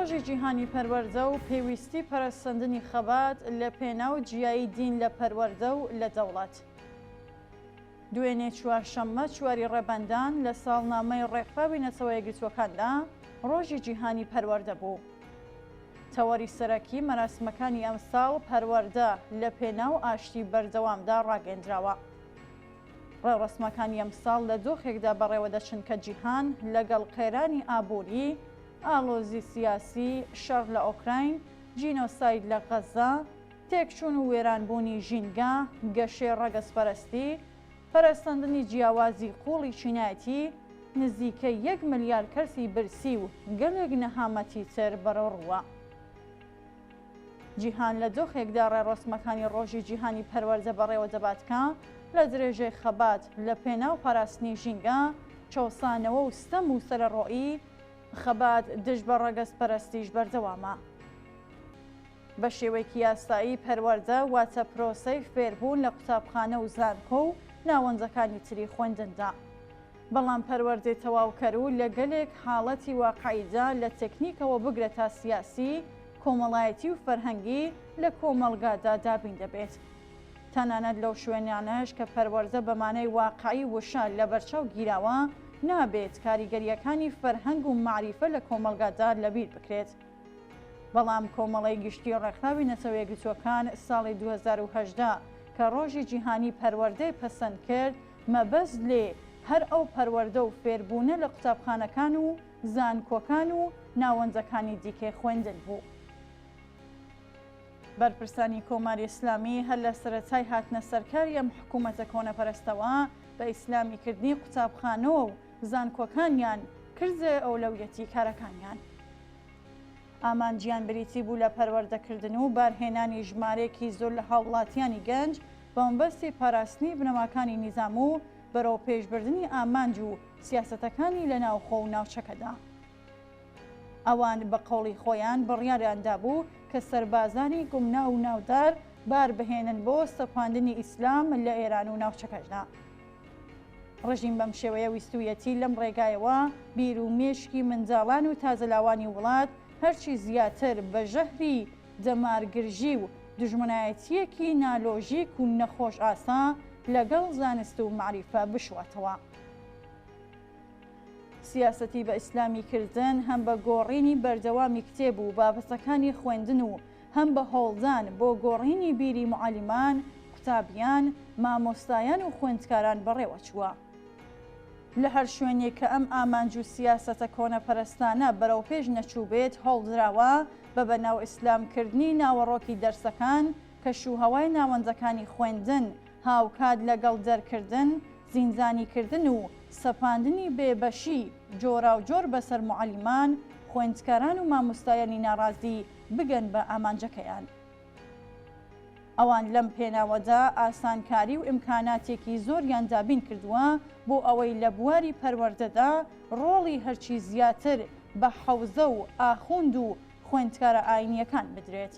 ڕۆژی جیهانی پەروەردە و پێویستی پەرەسەندنی خەبات لە پێناو جیایی دین لە پەروەردە و لە دەوڵەت. دوێنێ چوارشەممە چواری ڕێبەندان لە ساڵنامەی ڕێکخراوی نەتەوە یەکگرتووەکاندا ڕۆژی جیهانی پەروەردە بوو. تەوەری سەرەکی مەراسمەکانی ئەمساڵ پەروەردە لە پێناو ئاشتی بەردەوامدا ڕاگەندراوە. ڕێوڕەسمەکانی ئەمساڵ لە دۆخێکدا بەڕێوەدەچن کە جیهان لەگەڵ قەیرانی ئابووری، ئاڵۆزی سیاسی، شەڕ لە ئۆکراین، جینۆساید لە غەززە، تێکچوون و وێرانبوونی ژینگە، گەشەی ڕەگەزپەرستی، پەرەسەندنی جیاوازی قووڵی چینایەتی، نزیکەی یەک ملیار کەسی برسی و گەلێک نەهامەتی تر بەرەوڕووە. جیهان لە دۆخێکدا ڕێڕەسمەکانی ڕۆژی جیهانی پەروەردە بەڕێوە دەبات کە لە درێژەی خەبات لە پێناو پاراستنی ژینگە، چەوسانەوە و ستەم و سەرەڕۆیی، خەبات دژ بە ڕەگەزپەرەستیش بەردەوامە. بە شێوەیەکی یاسایی پەروەردە واتە پرۆسەی فێربوون لە قوتابخانە و زانکۆ و ناوەندەکانی تری خوێندندا. بەڵام پەروەردەی تەواوکەر و لە گەلێک حاڵەتی واقعیدا لە تەکنیکەوە بگرە تا سیاسی، کۆمەڵایەتی و فەرهەنگی لە کۆمەڵگادا دابین دەبێت. تەنانەت لەو شوێنانەش کە پەروەردە بە مانای واقعی وشە لەبەرچاو گیراوە، نابێت کاریگەرییەکانی فەرهەنگ و مەعریفە لە کۆمەڵگادا لەبیر بکرێت. بەڵام کۆمەڵەی گشتی ڕێکخراوی نەتەوە یەکگرتووەکان ساڵی 2018 کە ڕۆژی جیهانی پەروەردەی پەسەند کرد، مەبەست لێ هەر ئەو پەروەردە و فێربوونە لە قوتابخانەکان و زانکۆکان و ناوەندەکانی دیکەی خوێندن بوو. بەرپرسانی کۆماری ئیسلامی هەر لە سەرەتای هاتنە سەرکاری ئەم حکوومەتە کۆنەپەرستەوە بە ئیسلامیکردنی قوتابخانە و زانکۆکانیان کردە ئەولەویەتی کارەکانیان. ئامانجیان بریتی بوو لە پەروەردەکردن و بارهێنانی ژمارەیەکی زۆر لە هاووڵاتیانی گەنج بە مەبەستی پاراستنی بنەماکانی نیزام و بەرەوپێشبردنی ئامانج و سیاسەتەکانی لە ناوخۆ و ناوچەکەدا. ئەوان بە قەوڵی خۆیان بڕیاریان دابوو کە سەربازانی گومناو و ناودار بار بهێنن بۆ سەپاندنی ئیسلام لە ئێران و ناوچەکەشدا. ڕژیم بەم شێوەیە ویستوویەتی لەم ڕێگایەوە بیر و مێشکی منداڵان و تازەلاوانی وڵات هەرچی زیاتر بە ژەهری دەمارگرژی و دوژمنایەتییەکی نالۆژیک و نەخۆشئاسا لەگەڵ زانست و مەعریفە بشواتەوە. سیاسەتی بە ئیسلامی کردن هەم بە گۆڕینی بەردەوامی کتێب و بابەتەکانی خوێندن و هەم بە هەوڵدان بۆ گۆڕینی بیری موعەلیمان، قوتابیان، مامۆستایان و خوێندکاران بەڕێوە چووە. لە هەر شوێنێک کە ئەم ئامانج و سیاسەتە کۆنەپەرستانە بەرەوپێش نەچووبێت هەوڵدراوە بە بەناو ئیسلام کردنی ناوەڕۆکی دەرسەکان، کەشوهەوای ناوەندەکانی خوێندن هاوکات لەگەڵ دەرکردن، زیندانیکردن و سەپاندنی بێبەشی جۆراوجۆر بەسەر موعەلیمان، خوێندکاران و مامۆستایانی ناڕازی بگەن بە ئامانجەکەیان. ئەوان لەم پێناوەدا ئاسانکاری و ئیمکاناتێکی زۆریان دابین کردووە بۆ ئەوەی لە بواری پەروەردەدا ڕۆڵی هەرچی زیاتر بە حەوزە و ئاخوند و خوێندکارە ئاینییەکان بدرێت.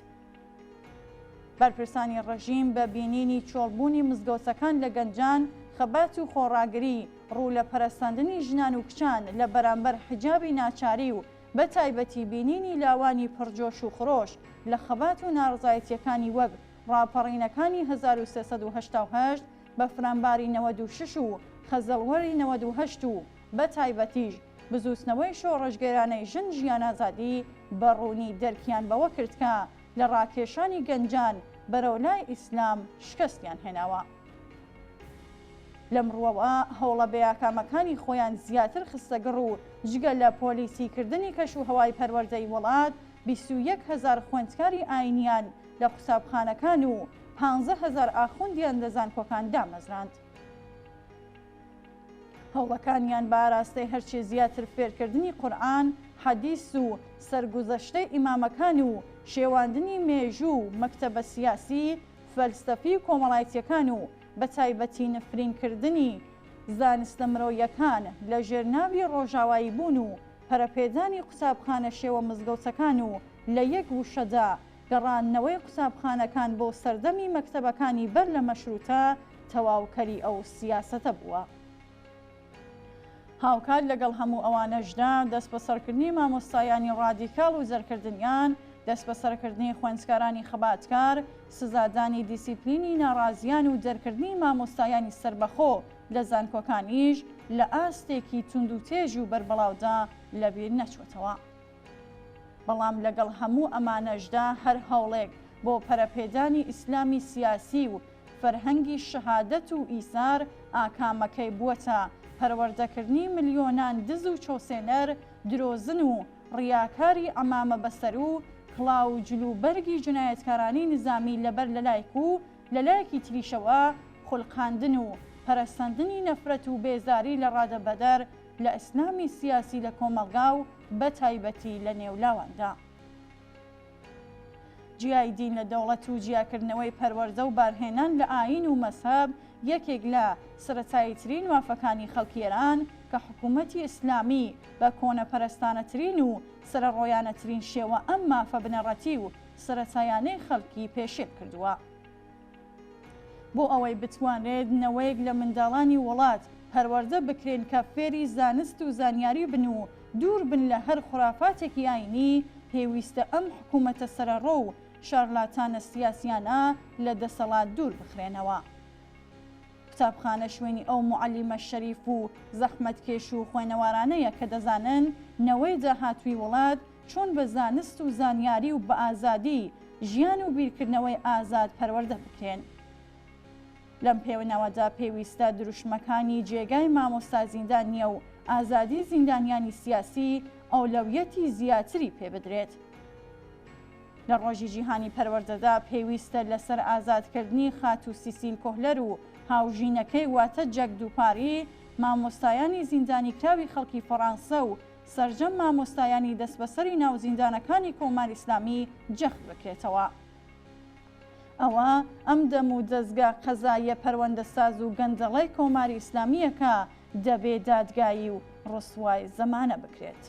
بەرپرسانی ڕژیم بە بینینی چۆڵبوونی مزگەوتەکان لە گەنجان، خەبات و خۆڕاگری، ڕوو لە پەرەسەندنی ژنان و کچان لە بەرامبەر حیجابی ناچاری و بە تایبەتی بینینی لاوانی پڕ جۆش و خرۆش لە خەبات و ناڕەزایەتییەکانی وەک ڕاپەڕینەکانی 1388، بەفرانباری 96 و خەزەڵوەری 98 و بە تایبەتیش بزووتنەوەی شۆڕشگێرانەی ژن ژیان ئازادی بە ڕوونی دەرکیان بەوە کرد کە لە ڕاکێشانی گەنجان بەرەو لای ئیسلام شکەستیان هێناوە. لەم ڕووەوە هەوڵە بێئاکامەکانی خۆیان زیاتر خستەگڕ و جگە لە پۆلیسی کردنی کەشوهەوای پەروەردەی وڵات، 21 هەزار خوێندکاری ئایینیان لە قوتابخانەکان و 15 هەزار ئاخوندیان لە زانکۆکان دامەزراند. هەوڵەکانیان بە ئاراستەی هەرچی زیاتر فێرکردنی قورئان، حەدیس و سەرگوزەشتەی ئیمامەکان و شێواندنی مێژوو و مەکتەبە سیاسی، فەلسەفی و کۆمەڵایتیەکان و بەتایبەتی نفرینکردنی زانستە مرۆیەکان لە ژێر ناوی ڕۆژاوایی بوون و پەرەپێدانی قوتابخانە شێوە مزگەوتەکان و لە یەک وشەدا گەڕاندنەوەی قوتابخانەکان بۆ سەردەمی مەکتەبەکانی بەر لە مەشروتە تەواوکەری ئەو سیاسەتە بووە. هاوکات لەگەڵ هەموو ئەوانەشدا، دەستبەسەرکردنی مامۆستایانی ڕادیکاڵ و دەرکردنیان، دەستبەسەرکردنی خوێندکارانی خەباتکار، سزادانی دیسیپلینی ناڕازیان و دەرکردنی مامۆستایانی سەربەخۆ لە زانکۆکانیش لە ئاستێکی توندوتێژ و بەربڵاودا لەبیر نەچووەتەوە. بەڵام لەگەڵ هەموو ئەمانەشدا هەر هەوڵێک بۆ پەرەپێدانی ئیسلامی سیاسی و فەرهەنگی شەهادەت و ئیسار ئاکامەکەی بووەتە پەروەردەکردنی ملیۆنان دز و چەوسێنەر، درۆزن و ڕیاکاری عەمامە بەسەر و کڵاو و جل و بەرگی جنایەتکارانی نیزامی لەبەر لەلایک و لەلایەکی تریشەوە خولقاندن و پەرەسەندنی نەفرەت و بێزاری لەڕادەبەدەر لە ئیسلامی سیاسی لە کۆمەڵگا و بە تایبەتی لە نێو لاواندا. جیای دین لە دەوڵەت و جیاکردنەوەی پەروەردە و بارهێنان لە ئایین و مەزهەب یەکێک لە سەرەتاییترین مافەکانی خەڵکی ئێران کە حکوومەتی ئیسلامی بە کۆنەپەرستانەترین و سەرەڕۆیانەترین شێوە ئەم مافە بنەڕەتی و سەرەتایانەی خەڵکی پێشێل کردووە. بۆ ئەوەی بتوانرێت نەوەیەک لە منداڵانی وڵات پەروەردە بکرێن کە فێری زانست و زانیاری بن و دوور بن لە هەر خورافاتێکی ئاینی، پێویستە ئەم حکومەتە سەرەڕۆ و شارلاتانە سیاسیانە لە دەسەڵات دوور بخرێنەوە. قوتابخانە شوێنی ئەو موعەلیمە شەریف و زەحمەتکێش و خوێنەوارانەیە کە دەزانن نەوەی داهاتووی وڵات چۆن بە زانست و زانیاری و بە ئازادی ژیان و بیرکردنەوەی ئازاد پەروەردە بکرێن. لەم پێناوەدا پێویستە دروشمەکانی جێگای مامۆستا زیندان نییە و ئازادی زیندانیانی سیاسی ئەولەویەتی زیاتری پێ بدرێت. لە ڕۆژی جیهانی پەروەردەدا پێویستە لەسەر ئازادکردنی خاتوو سیسیل کۆهلەر و هاوژینەکەی واتە جەک دوپاری، مامۆستایانی زیندانیکراوی خەڵکی فەڕانسە و سەرجەم مامۆستایانی دەستبەسەری ناو زیندانەکانی کۆماری ئیسلامی جەخت بکرێتەوە. ئەوە ئەم دەم و دەزگا قەزاییە پەروەندەساز و گەندەڵەی کۆماری ئیسلامییە کە دەبێ دادگایی و ڕسوای زەمانە بکرێت.